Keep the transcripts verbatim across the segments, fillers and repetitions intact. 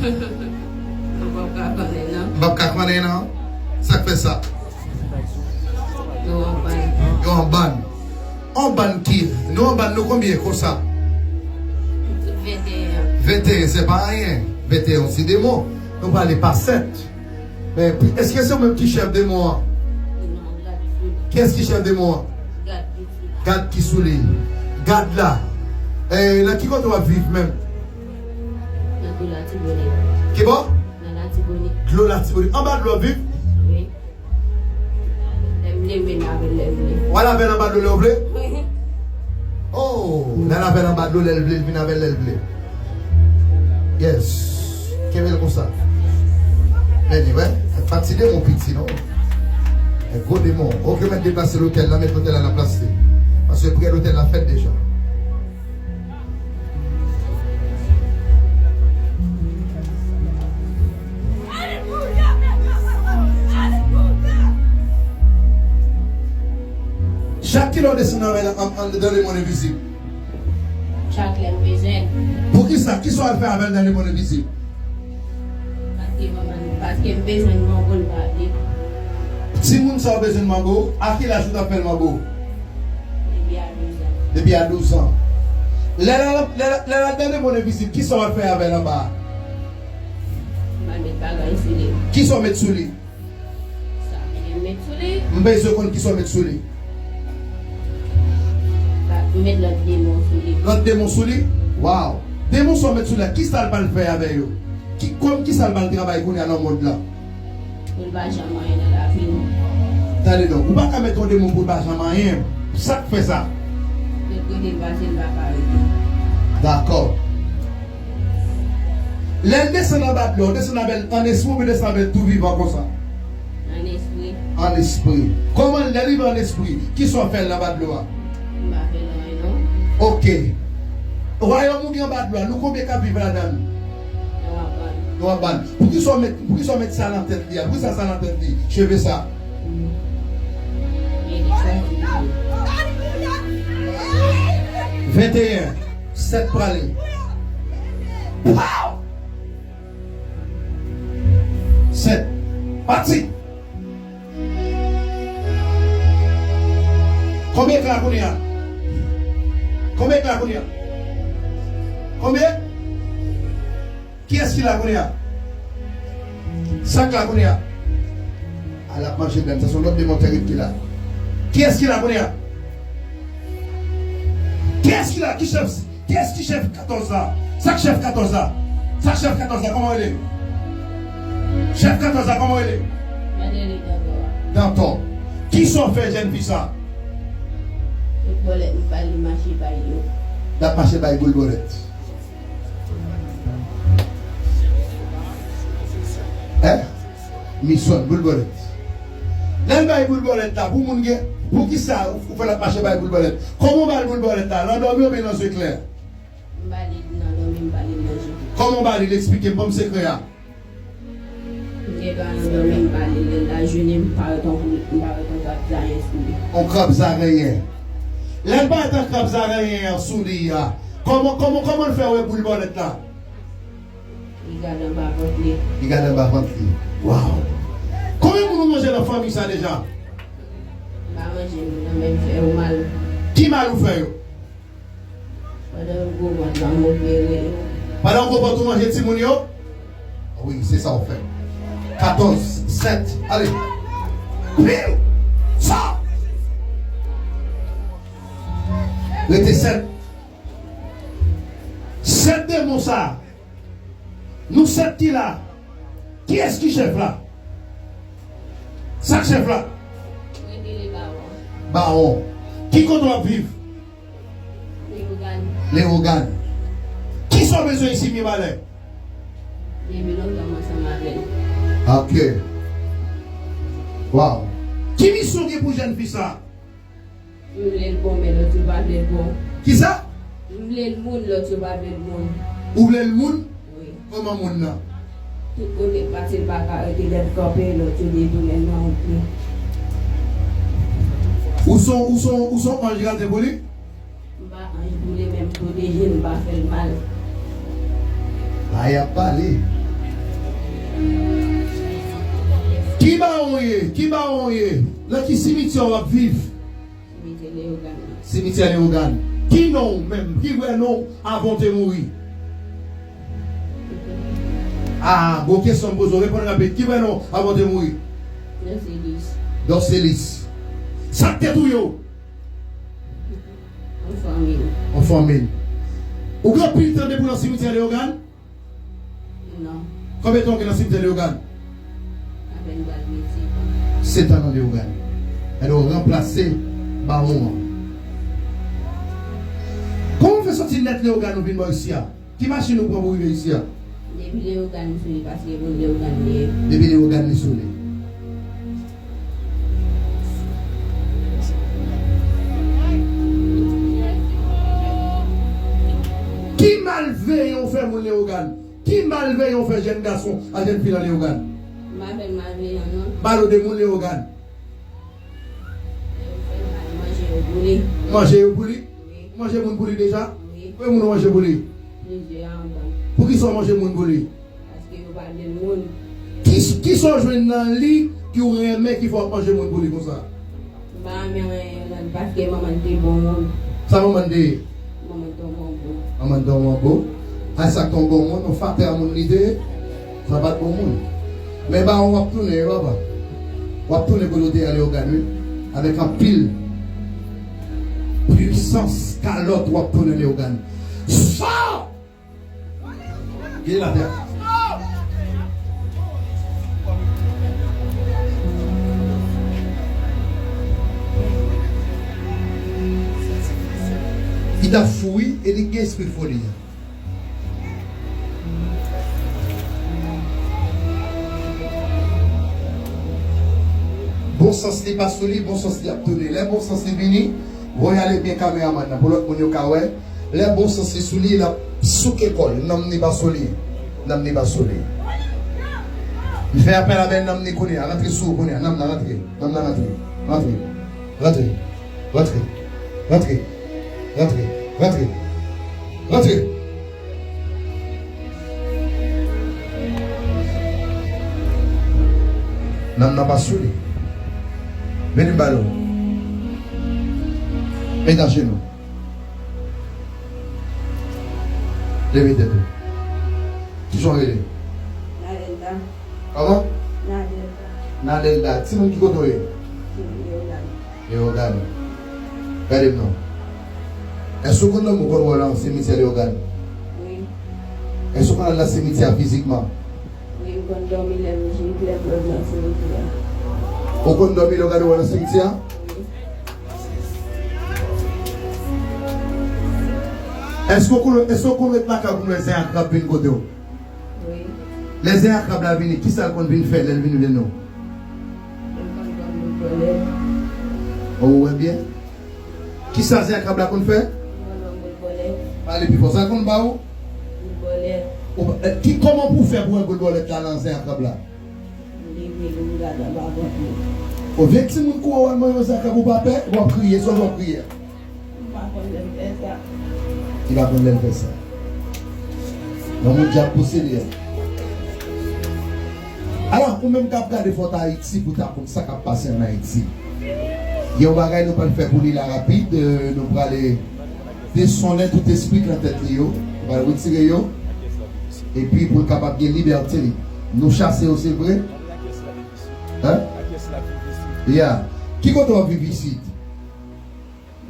Mwen p ap ka konnen non. M p ap ka konnen non. Sa k fè sa? Yo an bann. Yo an bann. An bann ki? Nou an bann nou konbyen konsa? Tout venteyen. Venteyen se pa anyen. Venteyen se demon. Nou prale pa sèt. Men èske se ou menm ki chèf demon an? Non, gad sou li. Kiyès ki chèf demon an? Gad ki sou li. Gad ki sou li. Gad la. Eh, nan ki kote w ap viv menm? Nan kou Latibonit. Kibò? Nan Latibonit. Dlo Latibonit. Anba dlo w ap viv? Wi. Lè m leve m avè l lè m vle. W al avè l anba dlo lè w vle? Wi. Oh, l al avè l anba dlo lè l vle, l vin avè l lè l vle. Yes. Kenbe l konsa. Men li, wè. Pati demon piti, non? E gwo demon. Ok, mèt deplase lotèl la, met lotèl la nan plas li. Paske priyè lotèl la fèt deja. Chak kilè w desann anlè, an, an, dan lemonn envizib. Chak lè m bezwen. Poukisa? Kisa w al fè avè l dan lemonn envizib? Paske manman, paske m bezwen mango l pa vle. Timoun sa w bezwen mango, a ki laj ou t ap fè l mango? Depi a douz an. Depi a douz an. Lè l al, lè l al, lè l al dan lemonn envizib, kisa w al fè avè l anba a? M al met bagay sou li. Kisa w met sou li? Sa m met sou li. M bezwen konn kisa w met sou li. Sa m met lòt demon sou li. Lòt demon sou li? Waw. Demon sa w met sou li a, kisa l pral fè avè yo? Ki, kòm kisa l pral travay kounye a nan mond lan? Pou l pa janm anyen nan lavi m. Tande non, ou pa ka met yon demon pou l pa janm anyen. Sa k fè sa? Tout kote l pase, l pa ka rete. Dakò. Lè l desann anba dlo, w desann avè l an espri oubyen desann avè l tou vivan konsa? An espri. An espri. Kòman lè l rive an espri, kisa w fè l anba dlo a? M pa fè l anyen non. Ok. Wayòm ou gen anba dlo a, nou konbyen k ap viv ladan l? Yon apan. Yon apan. Poukisa w met, poukisa w met sa nan tèt li a? Poukisa sa nan tèt li? Cheve sa. Gen de chwa ki Venteyen. Sèt prale. Pow! Sèt. Pati. Konbyen k la kounye a? Konbyen k la kounye a? Konbyen? Kiyès ki la kounye a? Sa k la kounye a? A, l ap manje bèl. Sa se yon lòt demon tèrib ki la. Kiyès ki la kounye a? Kiyès ki la? Ki chèf? Kiyès ki chèf katòz la? Sa k chèf katòz la? Sa k chèf katòz la? Kòman w rele? Chèf katòz la, kòman w rele? Mwen rele Dantò. Dantò. Kisa w fè jèn fi sa? Tout bòlèt m ba li mache bay yo. L ap mache bay boul bòlèt. Hein? Misyon boul bòlèt. Lè l bay boul bòlèt la, pou moun gen, poukisa ou fè l ap mache bay boul bòlèt? Kòman w ba l boul bòlèt la? Nan dòmi oubyen nan zye klè? M ba li nan dòmi, m ba li nan je. Kòman w ba li l? Eksplike m, ban m sekrè a. M gen dwa nan dòmi, m ba li, lè l la jounen, m parèt yon kou, m parèt yon krab zarenyen sou li. Yon krab zarenyen. Lè l parèt yon krab zarenyen an sou li a, kòman, kòman, kòman l fè wè boul bòlèt la? Li gade anba vant li. Li gade anba vant li. Waw! Konbyen moun ou manje nan fanmi sa deja? M pa manje moun nan, men m fè yo mal. Ki mal ou fè yo? Pandan yo gwo vant la, m opere yo. Pandan w gwo vant ou manje timoun yo? Wi, se sa w fè. Katòz, sèt, ale. Piw! Sa! Rete sèt. Sèt demon sa. Nou sèt ki la. Kiyès ki chèf la? Sa k chèf la? Mwen rele Bawon. Bawon. Ki kote w ap viv? Leyogàn. Leyogàn. Kisa w bezwen isi Mibalè? Depi lontan m ansanm avè l. Ok. Waw. Ki misyon w gen pou jèn fi sa? M vle l bon, men lòt yo pa vle l bon. Kisa? M vle l moun, lòt yo pa vle l moun. Ou vle l moun? Wi. Kòman moun nan? Tout kote l pase, l pa ka rete, lè l kanpe, lòt yo detounen l nan wout li. Ou se yon, ou se yon, ou se yon anj gadyen pou li? M pa anj pou li, men m pwoteje l, m pa fè l mal. Ay ap pale. Ki bawon w ye? Nan ki simityè w ap viv? Simityè Leyogàn. Simityè Leyogàn. Ki non w menm? Ki vrè non w avan w te mouri? Ah, bon kesyon m poze w. Reponn rapid. Ki vrè non w avan w te mouri? Dorcelis. Dorcelis. Sa k te touye w? Yon fanmi. Yon fanmi. Ou gen anpil tan depi w nan simityè Leyogàn? Non. Konbyen tan w gen nan simityè Leyogàn? Apèn pral gen sèt an. Sèt an nan Leyogàn. Alò, w ranplase bawon an. Kòman w fè soti nèt Leyogàn ou vin bò isi a? Ki machin ou pran pou rive isi a? Depi Leyogàn m sou li paske moun Leyogàn m ye. Depi Leyogàn li sou li. Ki malveyan w fè moun Leyogàn? Ki malveyan w fè jèn gason ak jèn fi nan Leyogàn? M pa fè l malveyan, non. Pale w de moun Leyogàn. Yo fè l mal, manje yo pou li. Manje yo pou li? Wi. Manje moun pou li deja? Wi. Konbyen moun ou manje pou li? Plizyè anba. Poukisa w manje moun pou li? Paske yo pa byen moun. Ki, kisa w jwenn nan li ki w renmen ki fè w ap manje moun pou li konsa? M pa renmen anyen nan li paske manman l te bon moun. Sa manman l te ye? Manman l te yon bon moun. Manman l te yon bon moun? A sa k te yon bon moun, yon fatè moun li te ye? Sa pa t bon moun. Men bawon w ap tounen wi papa. W ap tounen kote w te ye Leyogàn wi. Avèk anpil pwisans kalòt w ap tounen Leyogàn. Sa! Gen la tè. Li ta fou wi, e li gen espri foli a. Bon sans li pa sou li, bon sans li ap tounen. Lè bon sans li vini, voye ale byen kameramann nan pou lòt moun yo ka wè. Lè bon sans li sou li, l ap souke kò l. Nanm li pa sou li. Nanm li pa sou li. M fè apèl avè nanm li kounye a. Rantre sou ou kounye a. Nanm nan rantre. Nanm nan rantre. Rantre. Rantre. Rantre. Rantre. Rantre. Rantre. Rantre. Nanm nan pa sou li. Vini m ba l ou. Mete ajenou. Leve tèt ou. Kijan w rele? Nadelda. Kòman? Nadelda. Nadelda. Timoun ki kote w ye? Timoun Leyogàn. Leyogàn. Gade m non. Èske w konn dòmi w konn wè w nan simityè Leyogàn? Wi. Èske w konn al nan simityè a fizikman? Wi, m konn dòmi lè m jis lè m rive nan simityè a. Ou konn dòmi lè w gade w nan simityè a? Wi. Èske w konn, èske w konn ret lakay ou pou lè zen ak krab vin kote w? Wi. Lè zen ak krab la vini, kisa l konn vin fè lè l vin vè nou? Li konn ban m bout bòlèt. Ou wè byen? Kisa zen ak krab la konn fè? Li konn ban m bout bòlèt. Pale pi fò. Sa l konn ba ou? Bout bòlèt. Ou, eh, ki, kòman pou w fè pou wè bout bòlèt la nan zen ak krab la? M leve l, m gade anba vant mwen. Ou vye timoun kouri w al manje zen ak krab, ou pa pè? W ap kriye, sòl w ap kriye. M pa konn lè m fè sa. Li pa konn lè l fè sa. Nan moun dyab pouse li a. Alò, ou menm k ap gade Fòt Ayiti pou w ta konn sa k ap pase ann Ayiti. Gen yon bagay nou pral fè pou li la rapid, euh, nou prale desonnen tout espri k nan tèt li yo, nou pral retire yo, epi pou l kapab gen libète li. Nou chase yo, se vre? Hein? Ya. Ki kote w ap viv isit?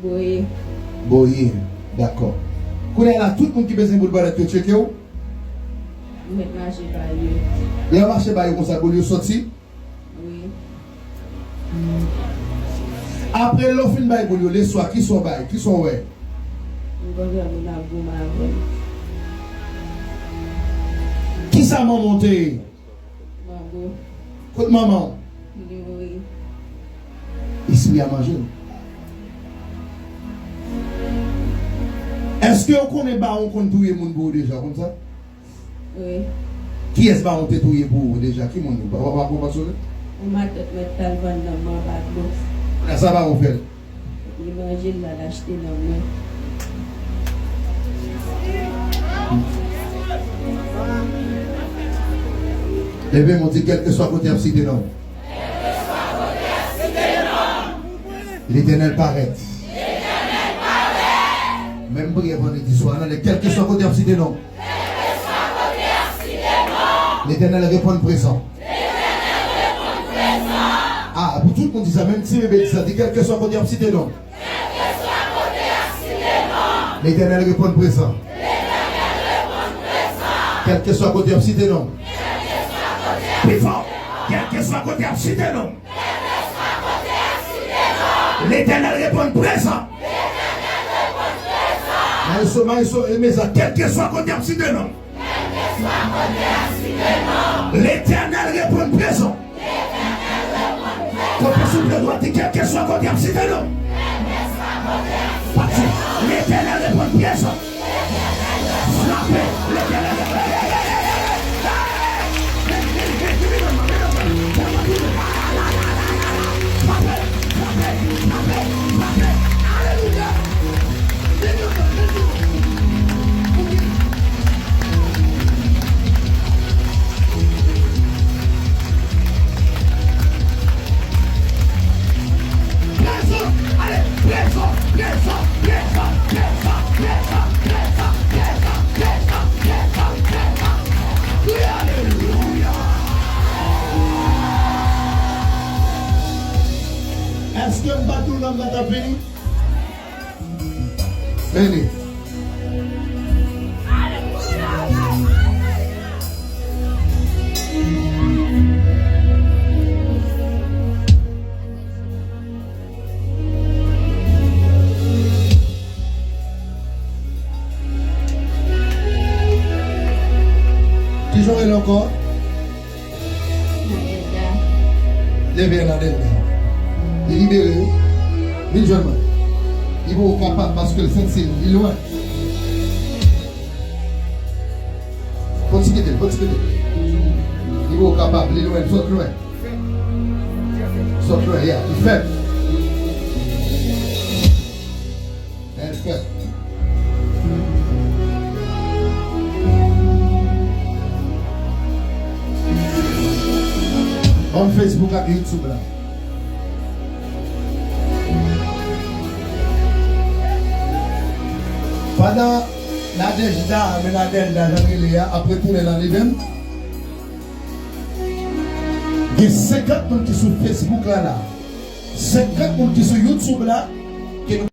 Boye. Boye. Dakò. Kounye a la, tout moun ki bezwen boul bòlèt yo tcheke w? M mèt mache ba yo. Lè w mache ba yo konsa, boul yo soti? Wi. Apre lè w fin bay boul yo, leswa, kisa w bay? Kisa w wè? M konn wè moun ap goumen avè m. Kisa manman w te ye? Mango. Kot manman w? Li mouri. Espri a manje l. Èske w konnen bawon konn touye moun pou ou deja, w konn sa? Wi. Kiyès bawon te touye pou ou deja? Ki moun? Papa, papa, papa Sole? Yon matant mèt t al vann nan mwen pa dlo. Sa bawon fè l? Li manje l, l al achte nan mwen. Leve men w, di kèlkeswa kote y ap site non w. Letènèl parèt. Menm priyè vandredi swa nan, kèlkeswa kote y ap site non. Letènèl reponn prezan. A, pou tout moun di sa, menm ti bebe di sa, di kèlkeswa kote y ap site non. Letènèl reponn prezan. Kèlkeswa kote y ap site non. Pi fò, kèlkeswa kote y ap site non. Letènèl reponn prezan. Maestro, maestro, e mezan, kèlkeswa kote y ap site non. Letènèl reponn prezan. Kanpe sou pye dwat, di kèlkeswa kote y ap site non. Pati, Letènèl reponn prezan. Frape, Letènèl reponn. Èske m pa di w lòm nan t ap vini? Vini. Kijan w rele ankò? Nadelda. Leve Nadelda. Li libere wi. Vin jwenn mwen. Li poko kapab paske l santi l, li lwen. Fò ti kite l, fò ti kite l. Li poko kapab, li lwen, sot lwen. Sot lwen, ya, li fèb. Respè. Ban m Facebook ak YouTube la. Pandan Nadejda, men Nadelda, jan l rele a, ap retounen nan li menm, gen senkant moun ki sou Facebook la, la. Senkant moun ki sou YouTube la, ke nou